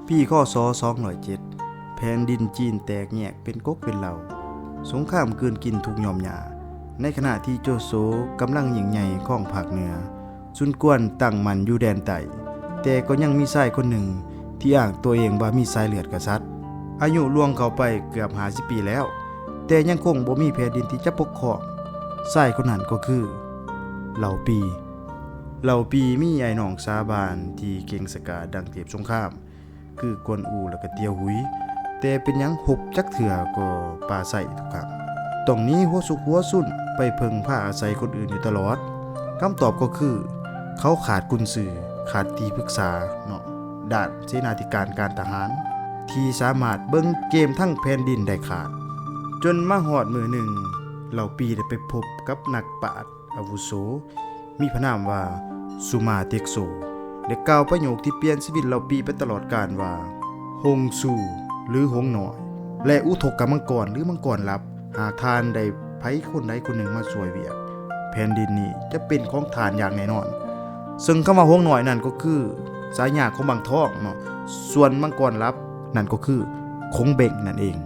ປີ ຄ.ສ. ສອງຮ້ອຍເຈັດ ແຜ່ນດິນຈີນແຕກແຍກເປັນກົກເປັນເຫຼົ່າ, ສົງຄາມກືນກິນທຸກຫຍ້ອມຫຍ້າ. ໃນຂະນະທີ່ໂຈໂສກຳລັງຍິ່ງໃຫຍ່ຄອງພາກເໜືອ, ຊຸນກວນຕັ້ງໝັ້ນຢູ່ແດນໃຕ້, ແຕ່ກໍຍັງມີຊາຍຄົນໜຶ່ງທີ່ອ້າງຕົວເອງວ່າມີສາຍເລືອດກະສັດ, ອາຍຸລ່ວງເຂົ້າໄປເກືອບຫ້າສິບປີແລ້ວ, ແຕ່ຍັງຄົງບໍ່ມີແຜ່ນດິນທີ່ຈະປົກຄອງ. ຊາຍຄົນນັ້ນກໍຄື ເຫຼົ່າປີ. ເຫຼົ່າປີມີອ້າຍນ້ອງສາບານທີ່ເກັ່ງສະກາດດັ່ງເທບສົງຄາມ ຄືກວນອູ ແລະກະຕຽວຫຸຍ, ແຕ່ເປັນຫຍັງຮົບຈັກເທື່ອກໍປາໄຊທຸກຄັ້ງ, ຕ້ອງໜີຫົວຊຸກຫົວຊຸນໄປເພິ່ງພາອາໄສຄົນອື່ນຢູ່ຕະຫຼອດ. ຄຳຕອບກໍຄື ເຂົາຂາດກຸນຊື່, ຂາດທີ່ປຶກສາເນາະ ດ້ານເສນາທິການການທະຫານ ທີ່ສາມາດເບິ່ງເກມທັງແຜ່ນດິນໄດ້ຂາດ. ຈົນມາຮອດມື້ໜຶ່ງ, ເຫຼົ່າປີໄດ້ໄປພົບກັບນັກປາດ ອາວຸໂສ ມີພະນາມວ່າ ສຸມາເຕັກໂຊ ໄດ້ກ່າວປະໂຫຍກທີ່ປ່ຽນຊີວິດເຫຼົ່າປີໄປຕະຫຼອດການວ່າ ຫົງຊູ ຫຼື ຫົງນ້ອຍ ແລະ ອຸທົກກະມັງກອນ ຫຼື ມັງກອນລັບ, ຫາກທ່ານໄດ້ໃຜຄົນໃດຄົນໜຶ່ງມາຊ່ວຍວຽກ, ແຜ່ນດິນນີ້ຈະເປັນຂອງທ່ານຢ່າງແນ່ນອນ. ເຊິ່ງຄຳວ່າຫົງນ້ອຍນັ້ນກໍຄືສາຍາຂອງບັງທອງເນາະ, ສ່ວນມັງກອນລັບນັ້ນກໍຄືຂົງເບັງນັ້ນເອງ.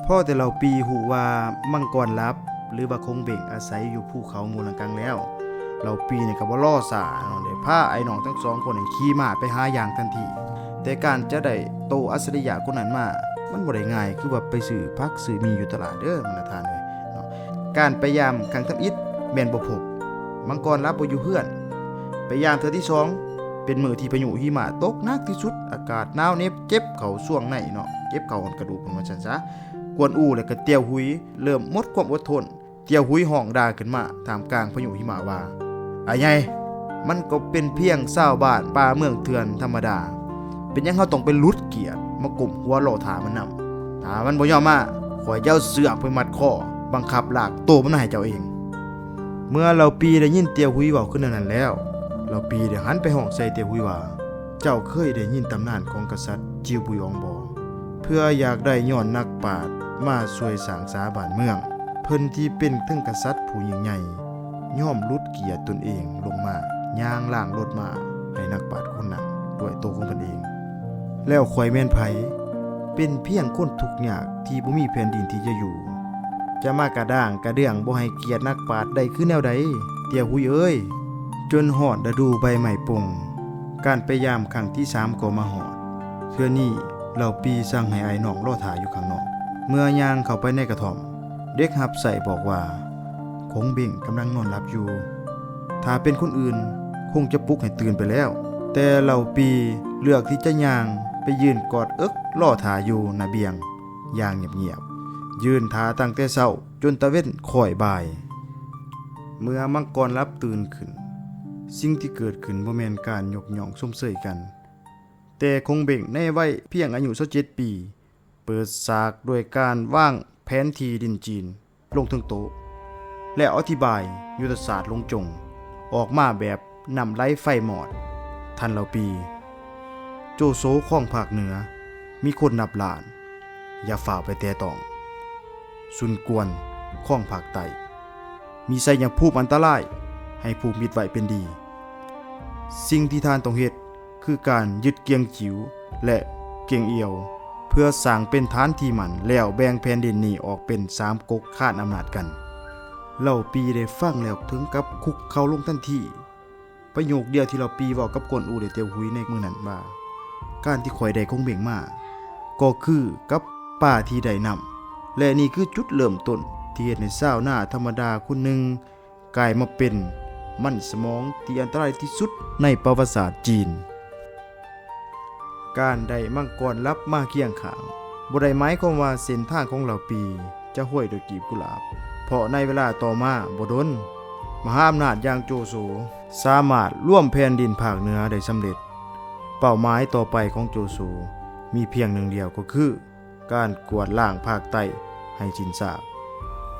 ພໍແຕ່ເຫຼົ່າປີຮູ້ວ່າມັງກອນລັບ ຫຼືວ່າຂົງເບັງອາໄສຢູ່ພູເຂົາງູລັງກັງແລ້ວ, ເຫຼົ່າປີນີ້ກໍບໍ່ລໍຊ້າເນາະ ໄດ້ພາອ້າຍນ້ອງທັງສອງຄົນນີ້ຂີ່ມ້າໄປຫາຢ່າງທັນທີ. ແຕ່ການຈະໄດ້ໂຕອັດສະລິຍະຄົນນັ້ນມາ ມັນບໍ່ໄດ້ງ່າຍຄືວ່າໄປຊື້ຜັກຊື້ໝີ່ຢູ່ຕະຫຼາດເດີ ບັນດາທ່ານເອີຍເນາະ. ການໄປຢາມຄັ້ງທຳອິດແມ່ນບໍ່ພົບ, ມັງກອນລັບບໍ່ຢູ່ເຮືອນ. ໄປຢາມເທື່ອທີສອງ ເປັນມື້ທີ່ພາຍຸຫິມະຕົກໜັກທີ່ສຸດ, ອາກາດໜາວເໜັບ ເຈັບເຂົ້າຊ່ວງໃນເນາະ, ເຈັບເຂົ້າຮອດກະດູກ ເພິ່ນວ່າຊັ້ນຊະ. ກວນອູ ແລະກະຕຽວຫຸຍເລີ່ມໝົດຄວາມອົດທົນ. ຕຽວຫຸຍຮ້ອງດ່າຂຶ້ນມາທ່າມກາງພາຍຸຫິມະວ່າ, ອ້າຍໃຫຍ່, ມັນກໍເປັນພຽງຊາວບ້ານປ່າເມືອງເຖື່ອນທຳມະດາ, ເປັນຫຍັງເຮົາຕ້ອງໄປຫຼຸດກຽດມາກົ້ມຫົວລໍຖ້າມັນນຳ? ຖ້າມັນບໍ່ຍອມມາ, ຂ້ອຍຈະເອົາເຊືອກໄປມັດຄໍ, ບັງຄັບລາກໂຕມັນມາໃຫ້ເຈົ້າເອງ. ເມື່ອເຫຼົ່າປີໄດ້ຍິນຕຽວຫຸຍເວົ້າຄືແນວນັ້ນແລ້ວ, ເຫຼົ່າປີໄດ້ຫັນໄປຮ້ອງໃສ່ຕຽວຫຸຍວ່າ, ເຈົ້າເຄີຍໄດ້ຍິນຕຳນານຂອງກະສັດຈິວບຸຍອອງບໍ່? ເພື່ອຢາກໄດ້ຍ້ອນນັກປາດມາຊ່ວຍສ້າງສາບ້ານເມືອງ, ເພິ່ນທີ່ເປັນເຖິງກະສັດຜູ້ຍິ່ງໃຫຍ່ ຍອມຫຼຸດກຽດຕົນເອງລົງມາ ຍ່າງລ້າງລົດມ້າໃຫ້ນັກປາດຄົນນັ້ນດ້ວຍໂຕຂອງເພິ່ນເອງ. ແລ້ວຂ້ອຍແມ່ນໃຜ? ເປັນພຽງຄົນທຸກຍາກທີ່ບໍ່ມີແຜ່ນດິນທີ່ຈະຢູ່, ຈະມາກະດ້າງກະເດື່ອງບໍ່ໃຫ້ກຽດນັກປາດໄດ້ຄືແນວໃດ, ຕຽວຫຸຍເອີຍ? ຈົນຮອດລະດູໃບໄມ້ປົ່ງ, ການໄປຢາມຄັ້ງທີສາມກໍມາຮອດ. ເທື່ອນີ້ເຫຼົ່າປີສັ່ງໃຫ້ອ້າຍນ້ອງລໍຖ້າຢູ່ຂ້າງນອກ. ເມື່ອຍ່າງເຂົ້າໄປໃນກະທ່ອມ, ເດັກຮັບໃຊ້ບອກວ່າ, ຂົງເບັງກຳລັງນອນຫຼັບຢູ່. ຖ້າເປັນຄົນອື່ນ, ຄົງຈະປຸກໃຫ້ຕື່ນໄປແລ້ວ. ແຕ່ເຫຼົ່າປີເລືອກທີ່ຈະຍ່າງໄປຢືນກອດເອິກລໍຖ້າຢູ່ໜ້າບ່ຽງຢ່າງງຽບໆ, ຢືນຖ້າຕັ້ງແຕ່ເຊົ້າຈົນຕາເວັນຄ້ອຍບ່າຍ. ເມື່ອມັງກອນລັບຕື່ນຂຶ້ນ, ສິ່ງທີ່ເກີດຂຶ້ນບໍ່ແມ່ນການຍົກຍ້ອງຊົມເຊີຍກັນ, ແຕ່ຂົງເບັງໃນໄວພຽງອາຍຸຊາວເຈັດປີ ເປີດສາກດ້ວຍການວາງແຜນທີ່ດິນຈີນລົງເທິງໂຕະ ແລະ ອະທິບາຍຍຸດທະສາດຫຼົງຈົງອອກມາແບບນ້ຳໄຫຼໄຟມອດ. ທ່ານເຫຼົ່າປີ, ໂຈໂສຄອງພາກເໜືອມີຄົນນັບລ້ານ, ຢ່າຟ້າວໄປແຕະຕ້ອງ. ຊຸນກວນຄອງພາກໃຕ້ ມີໄຊຍະພູມອັນຕະລາຍ, ໃຫ້ຜູກມິດໄວ້ເປັນດີ. ສິ່ງທີ່ທ່ານຕ້ອງເຮັດ ຄືການຍຶດກຽງຈິ້ວ ແລະ ກຽງອ່ຽວ ເພື່ອສ້າງເປັນຖານທີ່ໝັ້ນ ແລ້ວແບ່ງແຜ່ນດິນນີ້ອອກເປັນສາມກົກຂານອຳນາດກັນ. ເຫຼົ່າປີໄດ້ຟັງແລ້ວເຖິງກັບຄຸກເຂົ່າລົງທັນທີ. ປະໂຫຍກດຽວທີ່ເຫຼົ່າປີເວົ້າກັບກວນອູ ແລະ ຕຽວຫຸຍໃນມື້ນັ້ນວ່າ, ການທີ່ຂ້ອຍໄດ້ຂົງເບັງມາ ກໍຄືກັບປາທີ່ໄດ້ນ້ຳ ແລະ ນີ້ຄືຈຸດເລີ່ມຕົ້ນທີ່ເຮັດໃຫ້ຊາວນາທຳມະດາຄົນໜຶ່ງ ກາຍມາເປັນມັນສະມອງທີ່ອັນຕະລາຍທີ່ສຸດໃນປະຫວັດສາດຈີນ. ການໄດ້ມັງກອນລັບມາຄຽງຂ້າງ ບໍ່ໄດ້ໝາຍຄວາມວ່າເສັ້ນທາງຂອງເຫຼົ່າປີຈະຫ້ວຍດ້ວຍກລີບກຸຫຼາບ, ເພາະໃນເວລາຕໍ່ມາບໍ່ດົນ, ມະຫາອຳນາດຢ່າງໂຈໂສສາມາດລວມແຜ່ນດິນພາກເໜືອໄດ້ສຳເລັດ. ເປົ້າໝາຍຕໍ່ໄປຂອງໂຈໂສມີພຽງໜຶ່ງດຽວ ກໍຄື ການກວາດລ້າງພາກໃຕ້ໃຫ້ສິ້ນຊາບ.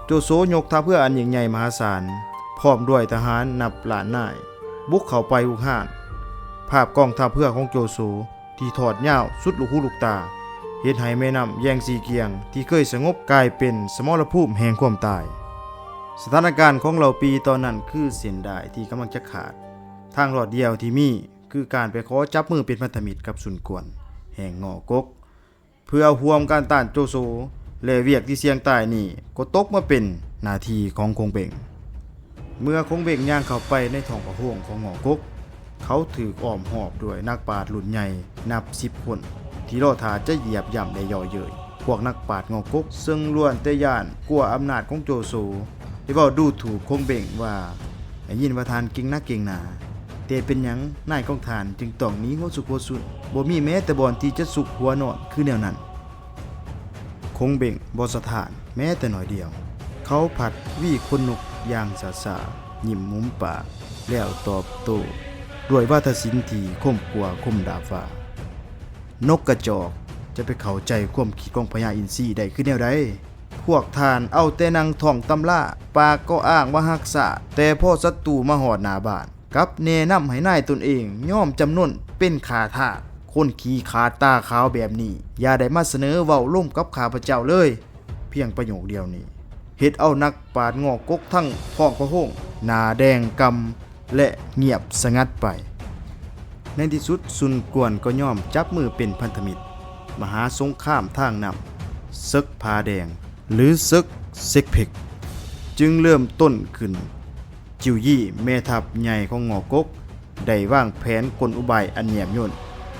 ໂຈໂສຍົກທັບເຮືອອັນຍິ່ງໃຫຍ່ມະຫາສານ ພ້ອມດ້ວຍທະຫານນັບລ້ານນາຍ ບຸກເຂົ້າໄປຮຸກຮານ. ພາບກອງທັບເຮືອຂອງໂຈໂສທີ່ທອດຍາວສຸດລູກຫູລູກຕາ ເຮັດໃຫ້ແມ່ນ້ຳແຢງຊີກຽງທີ່ເຄີຍສະຫງົບກາຍເປັນສະໝໍລະພູມແຫ່ງຄວາມຕາຍ. ສະຖານະການຂອງເຫຼົ່າປີຕອນນັ້ນຄືເສັ້ນດ້າຍທີ່ກຳລັງຈະຂາດ. ທາງລອດດຽວທີ່ມີ ຄືການໄປຂໍຈັບມືເປັນພັນທະມິດກັບຊຸນກວນ, ແຫ່ງງໍກົກ ເພື່ອຮ່ວມກັນຕ້ານໂຈໂສ ແລະ ວຽກທີ່ສ່ຽງຕາຍນີ້ກໍຕົກມາເປັນໜ້າທີ່ຂອງຄົງເບັງ. ເມື່ອຄົງເບັງຍ່າງເຂົ້າໄປໃນທ້ອງພະໂຮງຂອງງໍກົກ, ເຂົາຖືກອ້ອມຮອບດ້ວຍນັກປາດລຸ້ນໃຫຍ່ນັບສິບຄົນ ທີ່ລໍຖ້າຈະຢຽບຢ່ຳ ແລະ ເຍາະເຍີ້ຍພວກນັກປາດງໍກົກ, ເຊິ່ງລ້ວນແຕ່ຢ້ານກົວອຳນາດຂອງໂຈໂສ ໄດ້ເວົ້າດູຖູກຄົງເບັງວ່າ ໄດ້ຍິນວ່າທ່ານເກັ່ງໜັກເກັ່ງໜາ, ແຕ່ເປັນຫຍັງນາຍຂອງທ່ານຈຶ່ງຕ້ອງໜີຫົວຊຸກຫົວຊຸນ? ບໍ່ມີແມ້ແຕ່ບ່ອນທີ່ຈະຊຸກຫົວນອນຄືແນວນັ້ນ. ຄົງເບັງບໍ່ສະທ້ານແມ້ແຕ່ໜ້ອຍດຽວ. ເຂົາພັດຫວີຂົນນົກຢ່າງຊ້າໆ, ຍິ້ມມຸມປາກ, ແລ້ວຕອບໂຕ້ດ້ວຍວາທະສິນທີ່ຄົມກວ່າຄົມດາບວ່າ, ນົກກະຈອກ ຈະໄປເຂົ້າໃຈຄວາມຄິດຂອງພະຍາອິນຊີໄດ້ຄືແນວໃດ? ພວກທ່ານເອົາແຕ່ນັ່ງທ່ອງຕຳລາ, ປາກກໍອ້າງວ່າຮັກຊາດ, ແຕ່ພໍສັດຕູມາຮອດໜ້າບ້ານ, ກັບແນະນຳໃຫ້ນາຍຕົນເອງຍອມຈຳນົນເປັນຂ້າທາດ. ຄົນຂີ້ຂາດຕາຂາວແບບນີ້ ຢ່າໄດ້ມາສະເໜີເວົ້າລົມກັບຂ້າພະເຈົ້າເລີຍ. ພຽງປະໂຫຍກດຽວນີ້ ເຮັດເອົານັກປາດງໍກົກທັງທ້ອງພະໂຮງໜ້າແດງກ່ຳ ແລະ ງຽບສະຫງັດໄປ. ໃນທີ່ສຸດ ຊຸນກວນກໍຍອມຈັບມືເປັນພັນທະມິດ. ມະຫາສົງຄາມທາງນ້ຳ, ເສິກຜາແດງ ຫຼື ເສິກເຊັກເພັກ ຈຶ່ງເລີ່ມຕົ້ນຂຶ້ນ. ຈິວຢີ ແມ່ທັບໃຫຍ່ຂອງງໍກົກ ໄດ້ວາງແຜນກົນອຸບາຍອັນແຍບຍົນ,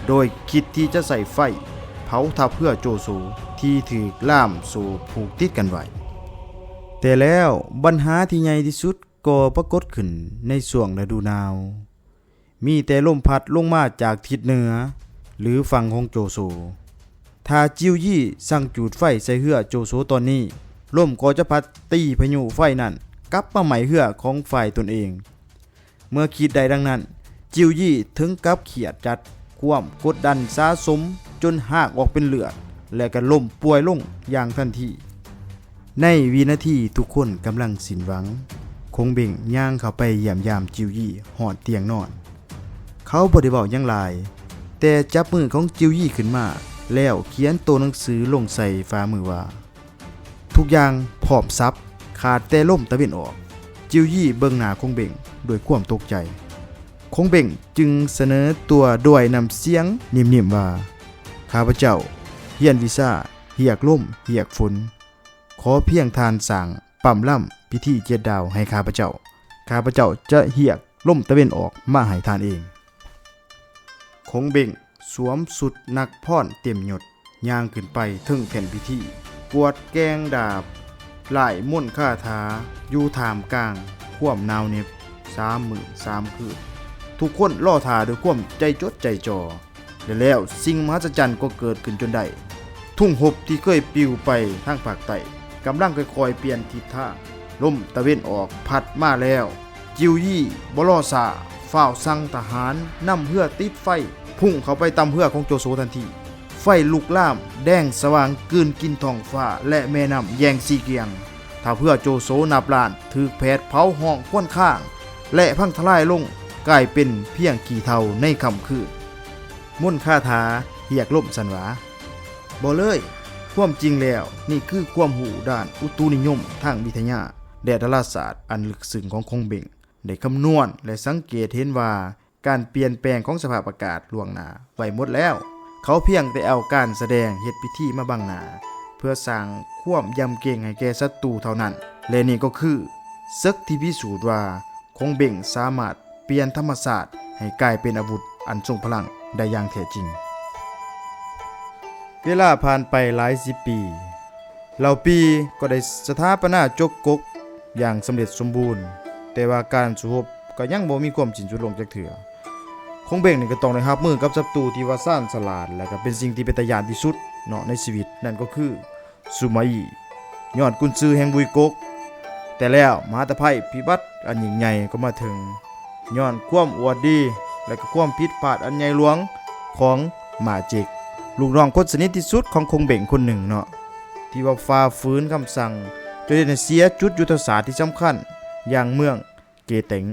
ໂດຍຄິດທີ່ຈະໃຊ້ໄຟເຜົາທັບເຮືອໂຈໂສທີ່ຖືກລ່າມໂສ້ຜູກຕິດກັນໄວ້. ແຕ່ແລ້ວບັນຫາທີ່ໃຫຍ່ທີ່ສຸດກໍປາກົດຂຶ້ນໃນຊ່ວງລະດູໜາວ. ມີແຕ່ລົມພັດລົງມາຈາກທິດເໜືອ ຫຼື ຝັ່ງຂອງໂຈໂສ. ຖ້າຈິວຢີສັ່ງຈູດໄຟໃສ່ເຮືອໂຈໂສຕອນນີ້, ລົມກໍຈະພັດຕີພາຍຸໄຟນັ້ນກັບມາໄໝ້ເຮືອຂອງຝ່າຍຕົນເອງ. ເມື່ອຄິດໄດ້ດັ່ງນັ້ນ, ຈິວຢີເຖິງກັບຄຽດຈັດ, ຄວາມກົດດັນສະສົມຈົນຮາກອອກເປັນເລືອດ ແລະ ກໍລົ້ມປ່ວຍລົງຢ່າງທັນທີ. ໃນວິນາທີທຸກຄົນກຳລັງສິ້ນຫວັງ, ຄົງເບັງຍ່າງເຂົ້າໄປຢ້ຽມຢາມຈິວຢີຮອດຕຽງນອນ. ເຂົາບໍ່ໄດ້ເວົ້າຫຍັງຫຼາຍ, ແຕ່ຈັບມືຂອງຈິວຢີຂຶ້ນມາ ແລ້ວຂຽນໂຕໜັງສືລົງໃສ່ຝ່າມືວ່າ, ທຸກຢ່າງພ້ອມສັບ, ຂາດແຕ່ລົມຕາເວັນອອກ. ຈິວຢີເບິ່ງໜ້າຄົງເບັງດ້ວຍຄວາມຕົກໃຈ. ຄົງເບັງຈຶ່ງສະເໜີຕົວດ້ວຍນ້ຳສຽງນິ່ມໆວ່າ, ຂ້າພະເຈົ້າຮຽນວິຊາຮຽກລົມຮຽກຝົນ. ຂໍພຽງທ່ານສ້າງປ້ຳລຳພິທີເຈັດດາວໃຫ້ຂ້າພະເຈົ້າ. ຂ້າພະເຈົ້າຈະຮຽກລົມຕາເວັນອອກມາໃຫ້ທ່ານເອງ. ຄົງເບັງສວມຊຸດນັກພອນເຕັມຍົດ, ຍ່າງຂຶ້ນໄປເທິງແທ່ນພິທີ, ກວດແກງດາບລາຍມົນຄາຖາຢູ່ທ່າມກາງຄວາມໜາວເໜັບສາມມື້ສາມຄືນ. ທຸກຄົນລໍຖ້າດ້ວຍຄວາມໃຈຈົດໃຈຈ່ອ. ແລະ ແລ້ວສິ່ງມະຫັດສະຈັນກໍເກີດຂຶ້ນຈົນໄດ້. ທຸງຮົບທີ່ເຄີຍປິວໄປທາງພາກໃຕ້ ກຳລັງຄ່ອຍໆປ່ຽນທິດທາງ. ລົມຕາເວັນອອກພັດມາແລ້ວ. ຈິວຢີບໍ່ລໍຊ້າ, ຟ້າວສັ່ງທະຫານນຳເຮືອຕິດໄຟ ພຸ່ງເຂົ້າໄປຕຳເຮືອຂອງໂຈໂສທັນທີ. ໄຟລຸກລາມແດງສະຫວ່າງ ກືນກິນທ້ອງຟ້າ ແລະ ແມ່ນ້ຳຢ່າງຊິກ້ຽງ. ທັບເຮືອໂຈໂສນັບລ້ານຖືກແຜດເຜົາຮ້ອງຄວັນຄາງ ແລະ ພັງທະລາຍລົງ, ກາຍເປັນພຽງຂີ້ເຖົ້າໃນຄ່ຳຄືນ. ມົນຄາຖາຮຽກລົມສັ່ນຫວາ. ບໍ່ເລີຍ. ຄວາມຈິງແລ້ວ, ນີ້ຄືຄວາມຮູ້ດ້ານອຸຕຸນິຍົມທາງວິທະຍາ ແລະ ດາລາສາດອັນເລິກເຊິ່ງຂອງຄົງເບັງ ໄດ້ຄຳນວນ ແລະ ສັງເກດເຫັນວ່າ ການປ່ຽນແປງຂອງສະພາບອາກາດລ່ວງໜ້າໄວ້ໝົດແລ້ວ. ເຂົາພຽງແຕ່ເອົາການສະແດງເຮັດພິທີມາບັງໜ້າ ເພື່ອສ້າງຄວາມຢຳເກງໃຫ້ແກ່ສັດຕູເທົ່ານັ້ນ. ແລະ ນີ້ກໍຄືເສິກທີ່ພິສູດວ່າ ຄົງເບັງສາມາດປ່ຽນທຳມະຊາດໃຫ້ກາຍເປັນອາວຸດອັນຊົງພະລັງໄດ້ຢ່າງແທ້ຈິງ. ເວລາຜ່ານໄປຫຼາຍສິບປີ, ເຫຼົ່າປີກໍໄດ້ສະຖາປະນາຈົກກົກຢ່າງສຳເລັດສົມບູນ, ແຕ່ວ່າການສູ້ຮົບກໍຍັງບໍ່ມີຄວາມສິ້ນສຸດລົງຈັກເທື່ອ. ຄົງເບັງນີ້ກໍຕ້ອງໄດ້ຮັບມືກັບສັດຕູທີ່ວ່າຊານສະຫຼາດ ແລະ ກໍເປັນສິ່ງທີ່ເປັນຕາຢ້ານທີ່ສຸດເນາະໃນຊີວິດ, ນັ້ນກໍຄື ຊູມາອີ ຍອດກຸນຊືແຫ່ງວຸຍກົກ. ແຕ່ແລ້ວມະຫາຕະໄພພິບັດອັນຍິ່ງໃຫຍ່ກໍມາເຖິງ ຍ້ອນຄວາມອວດດີ ແລະ ກໍຄວາມຜິດພາດອັນໃຫຍ່ຫຼວງຂອງມາເຈັກ, ລູກນ້ອງຄົນສະໜິດທີ່ສຸດຂອງຄົງເບັງຄົນໜຶ່ງເນາະ, ທີ່ວ່າຝ່າຝືນຄຳສັ່ງ ຈົນເຮັດໃຫ້ເສຍຈຸດຍຸດທະສາດທີ່ສຳຄັນ ຢ່າງເມືອງເກເຕັງ.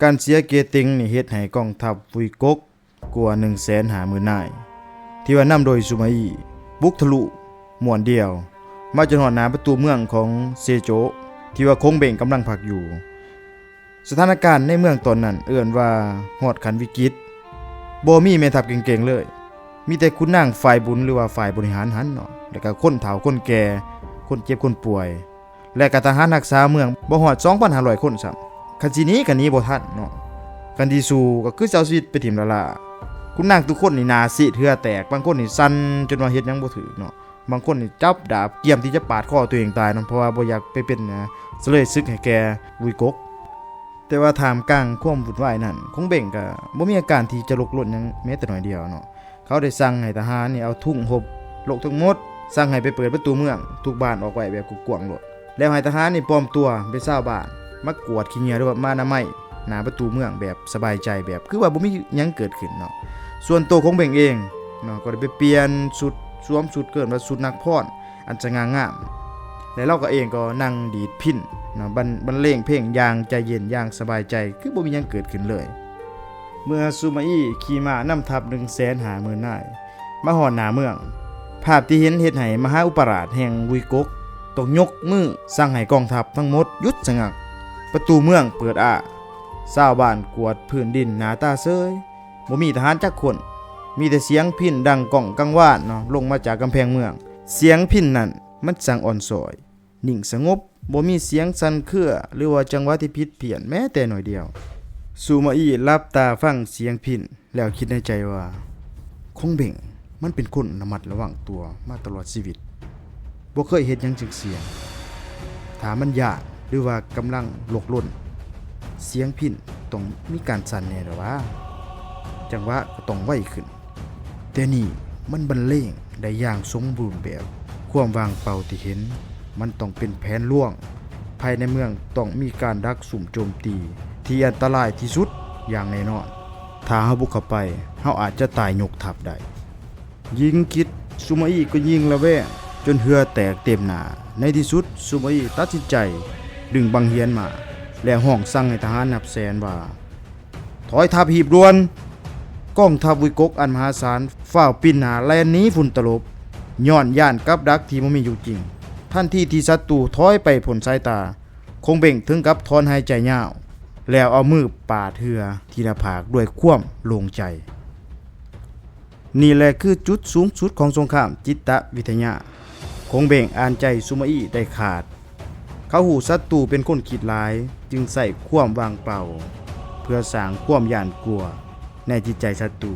ການເສຍເກເຕັງນີ້ເຮັດໃຫ້ກອງທັບວຸຍກົກ ກວ່າໜຶ່ງແສນຫ້າໝື່ນນາຍ ທີ່ວ່ານຳໂດຍຊູມາອີ ບຸກທະລຸມ້ວນດຽວ ມາຈົນຮອດໜ້າປະຕູເມືອງຂອງເຊໂຈະ ທີ່ວ່າຄົງເບັງກຳລັງພັກຢູ່. ສະຖານະການໃນເມືອງຕອນນັ້ນເອີ້ນວ່າຮອດຂັ້ນວິກິດ, ບໍ່ມີແມ່ທັບເກັ່ງໆເລີຍ. ມີແຕ່ຂຸນນາງຝ່າຍບຸນ ຫຼືວ່າຝ່າຍບໍລິຫານຫັ້ນເນາະ ແລ້ວກໍຄົນເຖົ້າຄົນແກ່ ຄົນເຈັບຄົນປ່ວຍ ແລະກະທະຫານຮັກສາເມືອງບໍ່ຮອດສອງພັນຫ້າຮ້ອຍຄົນຊ້ຳ. ຄັນຊິໜີກໍໜີບໍ່ທັນເນາະ, ຄັນຊິສູ້ກໍຄືຊິເອົາຊີວິດໄປຖິ້ມລ້າໆ. ຂຸນນາງທຸກຄົນນີ້ໜ້າຊີດເຫື່ອແຕກ, ບາງຄົນນີ້ສັ່ນຈົນວ່າເຮັດຫຍັງບໍ່ຖືກເນາະ, ບາງຄົນນີ້ຈັບດາບກຽມທີ່ຈະປາດຄໍຕົວເອງຕາຍເນາະ, ເພາະວ່າບໍ່ຢາກໄປເປັນສະເລີຍສຶກໃຫ້ແກ່ວຸ້ຍກົກ. ແຕ່ວ່າທ່າມກາງຄວາມວຸ້ນວາຍນັ້ນ, ຄົງເບັງກໍບໍ່ມີອາການທີ່ຈະຫຼົກລົນຫຍັງແມ້ແຕ່ໜ້ອຍດຽວເນາະ. ເຂົາໄດ້ສັ່ງໃຫ້ທະຫານນີ້ເອົາທຸງຮົບລົງທັງໝົດ, ສັ່ງໃຫ້ໄປເປີດປະຕູເມືອງທຸກບານອອກໄວ້ແບບກວ້າງໆໂລດ, ແລ້ວໃຫ້ທະຫານນີ້ປອມຕົວເປັນຊາວບ້ານ ມາກວດຂີ້ເຫຍື້ອ ຫຼືວ່າມາອະນາໄມໜ້າປະຕູເມືອງແບບສະບາຍໃຈ, ແບບຄືວ່າບໍ່ມີຫຍັງເກີດຂຶ້ນເນາະ. ສ່ວນໂຕຂອງເບັງເອງເນາະ ກໍໄດ້ໄປປ່ຽນຊຸດ, ສວມຊຸດເອີ້ນວ່າຊຸດນັກພອນ ອັນສະຫງ່າງາມ ແລະ ລາວກໍເອງກໍນັ່ງດີດພິນເນາະ, ບັນ, ບັນເລງເພງຢ່າງໃຈເຢັນ, ຢ່າງສະບາຍໃຈ, ຄືບໍ່ມີຫຍັງເກີດຂຶ້ນເລີຍ. ເມື່ອຊູມາອີຂີ່ມ້ານຳທັບໜຶ່ງແສນຫ້າໝື່ນນາຍມາຮອດໜ້າເມືອງ, ພາບທີ່ເຫັນເຮັດໃຫ້ມະຫາອຸປະລາດແຫ່ງວຸ້ຍກົກຕ້ອງຍົກມືສັ່ງໃຫ້ກອງທັບທັງໝົດຢຸດສະຫງັກ. ປະຕູເມືອງເປີດອ້າ, ຊາວບ້ານກວດພື້ນດິນໜ້າຕາເສີຍ, ບໍ່ມີທະຫານຈັກຄົນ, ມີແຕ່ສຽງພິນດັງກ້ອງກັງວານເນາະ ລົງມາຈາກກຳແພງເມືອງ. ສຽງພິນນັ້ນມັນຊ່າງອ່ອນຊ້ອຍ, ນິ່ງສະຫງົບ, ບໍ່ມີສຽງສັ່ນເຄືອ ຫຼືວ່າຈັງຫວະທີ່ຜິດພຽນແມ້ແຕ່ໜ້ອຍດຽວ. ຊູມາອີຫຼັບຕາຟັງສຽງພິນ ແລ້ວຄິດໃນໃຈວ່າ ຄົງເບັງມັນເປັນຄົນລະມັດລະວັງຕົວມາຕະຫຼອດຊີວິດ, ບໍ່ເຄີຍເຮັດຫຍັງສ່ຽງໆ. ຖ້າມັນຢ້ານ ຫຼືວ່າກຳລັງຫຼົກລົນ, ສຽງພິນຕ້ອງມີການສັ່ນແດ່ລະຫວາ, ຈັງຫວະກໍຕ້ອງໄວຂຶ້ນ. ແຕ່ນີ້ມັນບັນເລງໄດ້ຢ່າງສົມບູນແບບ. ຄວາມວ່າງເປົ່າທີ່ເຫັນ ມັນຕ້ອງເປັນແຜນລວງ. ພາຍໃນເມືອງຕ້ອງມີການດັກສຸມໂຈມຕີທີ່ອັນຕະລາຍທີ່ສຸດຢ່າງແນ່ນອນ. ຖ້າເຮົາບຸກເຂົ້າໄປ, ເຮົາອາດຈະຕາຍຍົກທັບໄດ້. ຍິ່ງຄິດ, ຊູມາອີກໍຍິ່ງລະແວງ, ຈົນເຫື່ອແຕກເຕັມໜ້າ. ໃນທີ່ສຸດ, ຊູມາອີຕັດສິນໃຈດຶງບັງຫຽນມາ ແລະ ຮ້ອງສັ່ງໃຫ້ທະຫານນັບແສນວ່າ ຖອຍທັບຮີບດ່ວນ! ກອງທັບວຸ້ຍກົກອັນມະຫາສານຟ້າວປິ່ນໜ້າແລ່ນໜີຝຸ່ນຕະຫຼົບ, ຍ້ອນຢ້ານກັບດັກທີ່ບໍ່ມີຢູ່ຈິງ. ທັນທີທີ່ສັດຕູຖອຍໄປພົ້ນສາຍຕາ, ຄົງເບັງເຖິງກັບຖອນຫາຍໃຈຍາວ ແລ້ວເອົາມືປາດເຫື່ອທີ່ໜ້າຜາກດ້ວຍຄວາມໂລ່ງໃຈ. ນີ້ແຫຼະຄືຈຸດສູງສຸດຂອງສົງຄາມຈິດຕະວິທະຍາ. ຄົງເບັງອ່ານໃຈຊູມາອີໄດ້ຂາດ. ເຂົາຮູ້ສັດຕູເປັນຄົນຄິດຫຼາຍ, ຈຶ່ງໃຊ້ຄວາມວ່າງເປົ່າເພື່ອສ້າງຄວາມຢ້ານກົວໃນຈິດໃຈສັດຕູ.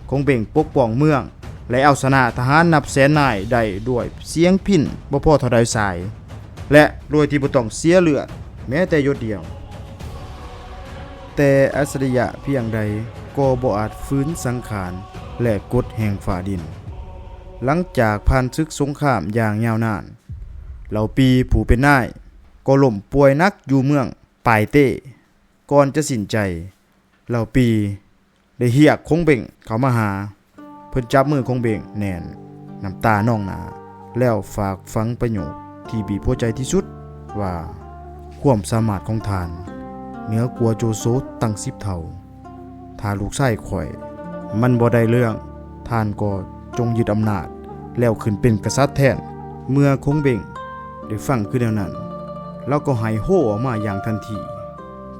ຄົງເບັງປົກປ້ອງເມືອງ ແລະ ເອົາຊະນະທະຫານນັບແສນນາຍໄດ້ດ້ວຍສຽງພິນບໍ່ພໍເທົ່າໃດສາຍ ແລະ ໂດຍທີ່ບໍ່ຕ້ອງເສຍເລືອດແມ້ແຕ່ຫຍົດດຽວ. ແຕ່ອັດສະລິຍະພຽງໃດກໍບໍ່ອາດຝືນສັງຂານ ແລະ ກົດແຫ່ງຟ້າດິນ. ຫຼັງຈາກຜ່ານສຶກສົງຄາມຢ່າງຍາວນານ, ເຫຼົ່າປີຜູ້ເປັນນາຍກໍລົ້ມປ່ວຍໜັກຢູ່ເມືອງປາຍເຕ້. ກ່ອນຈະສິ້ນໃຈ, ເຫຼົ່າປີໄດ້ຮຽກຄົງເບັງເຂົ້າມາຫາ. ເພິ່ນຈັບມືຄົງເບັງແໜ້ນ, ນ້ຳຕານອງໜ້າ, ແລ້ວຝາກຝັງປະໂຫຍກທີ່ບີບຫົວໃຈທີ່ສຸດວ່າ, ຄວາມສາມາດຂອງທ່ານເໜືອກວ່າໂຈໂສຕັ້ງສິບເທົ່າ. ຖ້າລູກຊາຍຂ້ອຍມັນບໍ່ໄດ້ເລື່ອງ, ທ່ານກໍຈົ່ງຍຶດອຳນາດ ແລ້ວຂຶ້ນເປັນກະສັດແທນ. ເມື່ອຄົງເບັງໄດ້ຟັງຄືແນວນັ້ນ, ລາວກໍໄຫ້ໂຮອອກມາຢ່າງທັນທີ.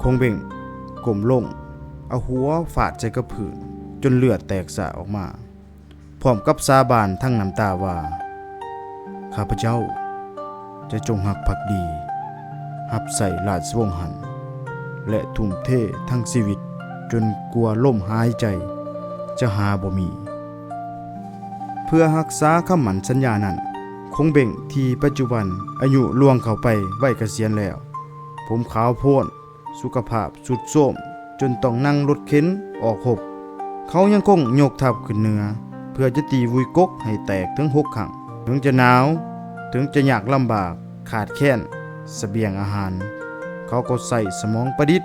ຄົງເບັງກົ້ມລົງ, ເອົາຫົວຟາດໃສ່ກັບພື້ນ ຈົນເລືອດແຕກສາອອກມາ, ພ້ອມກັບສາບານທັງນ້ຳຕາວ່າ, ຂ້າພະເຈົ້າຈະຈົ່ງຮັກພັກດີ, ຮັບໃຊ້ລາຊະວົງຫັ້ນ ແລະ ທຸ່ມເທທັງຊີວິດຈົນກວ່າລົມຫາຍໃຈຈະຫາບໍ່ມີ. ເພື່ອຮັກສາຄຳໝັ້ນສັນຍານັ້ນ, ຄົງເບັງທີ່ປັດຈຸບັນອາຍຸລ່ວງເຂົ້າໄປໄວກະສຽນແລ້ວ, ຜົມຂາວໂພນ, ສຸຂະພາບຊຸດໂຊມຈົນຕ້ອງນັ່ງລົດເຂັນອອກຮົບ. ເຂົາຍັງຄົງຍົກທັບຂຶ້ນເໜືອເພື່ອຈະຕີວຸ້ຍກົກໃຫ້ແຕກເຖິງຫົກຄັ້ງ. ເຖິງຈະໜາວ, ເຖິງຈະຍາກລຳບາກ, ຂາດແຄນສະບຽງອາຫານ, ເຂົາກໍໃຊ້ສະໝອງປະດິດ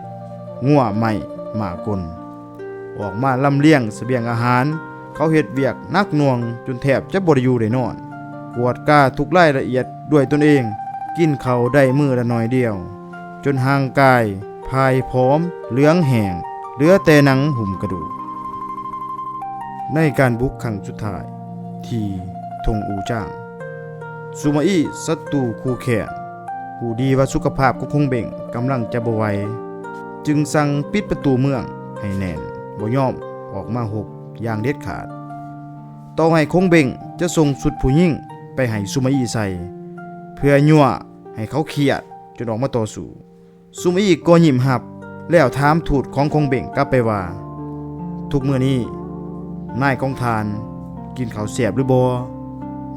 ງົວໄມ້ມ້າກົນ ອອກມາລຳລຽງສະບຽງອາຫານ. ເຂົາເຮັດວຽກໜັກໜ່ວງຈົນແທບຈະບໍ່ໄດ້ຢູ່ໄດ້ນອນ, ກວດກາທຸກລາຍລະອຽດດ້ວຍຕົນເອງ, ກິນເຂົ້າໄດ້ມື້ລະໜ້ອຍດຽວ ຈົນຮ່າງກາຍພ່າຍຜອມ, ເຫຼືອງແຫ້ງ, ເຫຼືອແຕ່ໜັງຫຸ້ມກະດູກ. ໃນການບຸກຄັ້ງສຸດທ້າຍທີ່ທົ່ງອູຈາງ, ຊູມາອີ, ສັດຕູຄູ່ແຄ້ນ, ຮູ້ດີວ່າສຸຂະພາບຂອງຄົງເບັງກຳລັງຈະບໍ່ໄຫວ, ຈຶ່ງສັ່ງປິດປະຕູເມືອງໃຫ້ແໜ້ນ, ບໍ່ຍອມອອກມາຮົບຢ່າງເດັດຂາດ. ຕໍ່ໃຫ້ຄົງເບັງຈະສົ່ງຊຸດຜູ້ຍິງໄປໃຫ້ຊຸມາອີໃສ່ ເພື່ອຍົວະໃຫ້ເຂົາຄຽດຈົນອອກມາຕໍ່ສູ້. ຊຸມາອີກໍຍິ້ມຮັບ ແລ້ວຖາມທູດຂອງຄົງເບັງກັບໄປວ່າ ທຸກມື້ນີ້ ນາຍຂອງທ່ານກິນເຂົ້າແຊບຫຼືບໍ່?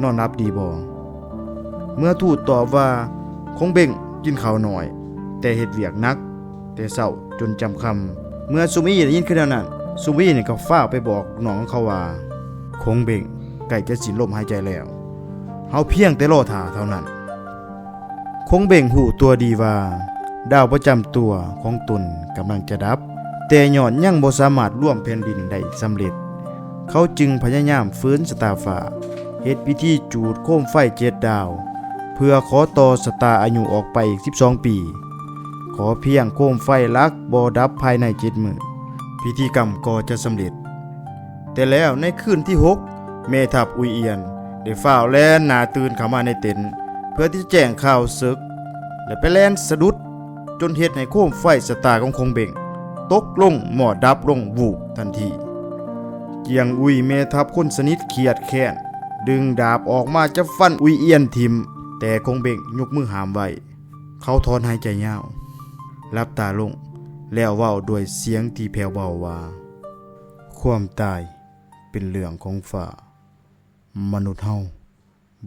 ນອນຫຼັບດີບໍ່? ເມື່ອທູດຕອບວ່າ ຄົງເບັງກິນເຂົ້າໜ້ອຍ ແຕ່ເຮັດວຽກໜັກ ແຕ່ເຊົ້າຈົນຈຳຄ່ຳ. ເມື່ອຊຸມາອີໄດ້ຍິນຄືແນວນັ້ນ ຊຸມາອີນີ້ກໍຟ້າວໄປບອກນ້ອງຂອງເຂົາວ່າ ຄົງເບັງໃກ້ຈະສິ້ນລົມຫາຍໃຈແລ້ວ ເຮົາພຽງແຕ່ລໍຖ້າເທົ່ານັ້ນ. ຄົງເບັງຮູ້ຕົວດີວ່າ ດາວປະຈຳຕົວຂອງຕົນກຳລັງຈະດັບ, ແຕ່ຍ້ອນຍັງບໍ່ສາມາດລວມແຜ່ນດິນໄດ້ສຳເລັດ, ເຂົາຈຶ່ງພະຍາຍາມຝືນຊະຕາຟ້າ, ເຮັດພິທີຈູດໂຄມໄຟເຈັດດາວ ເພື່ອຂໍຕໍ່ຊະຕາອາຍຸອອກໄປອີກສິບສອງປີ. ຂໍພຽງໂຄມໄຟຫຼັກບໍ່ດັບພາຍໃນເຈັດມື້, ພິທີກຳກໍຈະສຳເລັດ. ແຕ່ແລ້ວໃນຄືນທີຫົກ ແມ່ທັບອຸຍອຽນໄດ້ຟ້າວແລ່ນໜ້າຕື່ນເຂົ້າມາໃນເຕັນ ເພື່ອທີ່ຈະແຈ້ງຂ່າວເສິກ ແລະ ໄປແລ່ນສະດຸດ ຈົນເຮັດໃຫ້ໂຄມໄຟຊະຕາຂອງຄົງເບັງຕົກລົງໝໍ້ດັບລົງວູບທັນທີ. ຈຽງອຸຍແມ່ທັບຄົນສະໜິດຄຽດແຄ້ນ ດຶງດາບອອກມາຈະຟັນອຸຍອຽນຖິ້ມ, ແຕ່ຄົງເບັງຍົກມືຫ້າມໄວ້. ເຂົາຖອນຫາຍໃຈຍາວ, ຫຼັບຕາລົງ ແລ້ວເວົ້າດ້ວຍສຽງທີ່ແຜ່ວເບົາວ່າ ຄວາມຕາຍເປັນເລື່ອງຂອງຟ້າ, ມະນຸດເຮົາ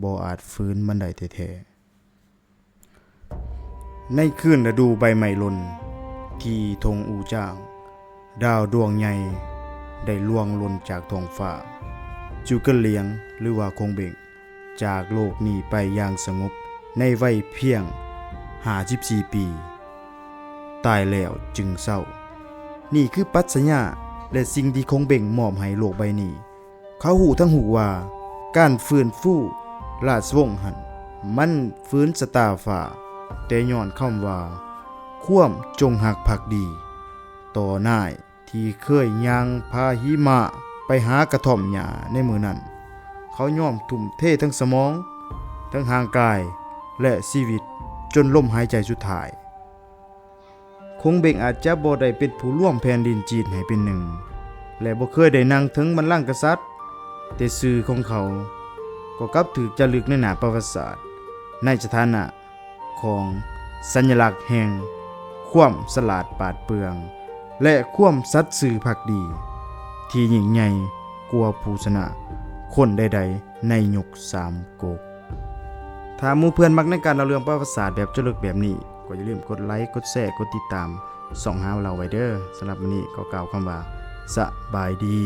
ບໍ່ອາດຝືນມັນໄດ້ແທ້ໆ. ໃນຄືນລະດູໃບໄມ້ຫຼົ່ນທີ່ທົ່ງອູຈາງ, ດາວດວງໃຫຍ່ໄດ້ລ່ວງຫຼົ່ນຈາກທ້ອງຟ້າ. ຈູກະຫຼຽງ ຫຼືວ່າຄົງເບັງ ຈາກໂລກນີ້ໄປຢ່າງສະຫງົບໃນໄວພຽງຫ້າສິບສີ່ປີ. ຕາຍແລ້ວຈຶ່ງເສົ້າ. ນີ້ຄືປັດຊະຍາ ແລະ ສິ່ງທີ່ຄົງເບັງມອບໃຫ້ໂລກໃບນີ້. ເຂົາຮູ້ທັງຮູ້ວ່າການຟື້ນຟູລາຊະວົງຫັ້ນ ມັນຝືນຊະຕາຟ້າ, ແຕ່ຍ້ອນຄຳວ່າຄວາມຈົງຮັກພັກດີຕໍ່ນາຍ ທີ່ເຄີຍຍ່າງພາຫິມະໄປຫາກະທ່ອມຫຍ້າໃນມື້ນັ້ນ, ເຂົາຍອມທຸ່ມເທທັງສະໝອງ, ທັງຮ່າງກາຍ ແລະ ຊີວິດ ຈົນລົມຫາຍໃຈສຸດທ້າຍ. ຄົງເບັງອາດຈະບໍ່ໄດ້ເປັນຜູ້ລວມແຜ່ນດິນຈີນໃຫ້ເປັນໜຶ່ງ ແລະ ບໍ່ເຄີຍໄດ້ນັ່ງເທິງບັນລັງກະສັດ, ແຕ່ຊື່ຂອງເຂົາກໍກັບຖືກຈາລຶກໃນໜ້າປະຫວັດສາດ ໃນສະຖານະ ຂອງສັນຍະລັກແຫ່ງຄວາມສະຫຼາດປາດເປືອງ ແລະ ຄວາມສັດຊື່ພັກດີ ທີ່ຍິ່ງໃຫຍ່ກວ່າຜູ້ຊະນະຄົນໃດໆໃນຍຸກສາມກົກ. ຖ້າໝູ່ເພື່ອນມັກໃນການເລົ່າເລື່ອງປະຫວັດສາດແບບເຈາະເລິກແບບນີ້ ກໍຢ່າລືມກົດໄລ, ກົດແຊ, ກົດຕິດຕາມຊ່ອງຫາເລົ່າໄວ້ເດີ້. ສຳລັບມື້ນີ້ກໍກ່າວຄຳວ່າ ສະບາຍດີ.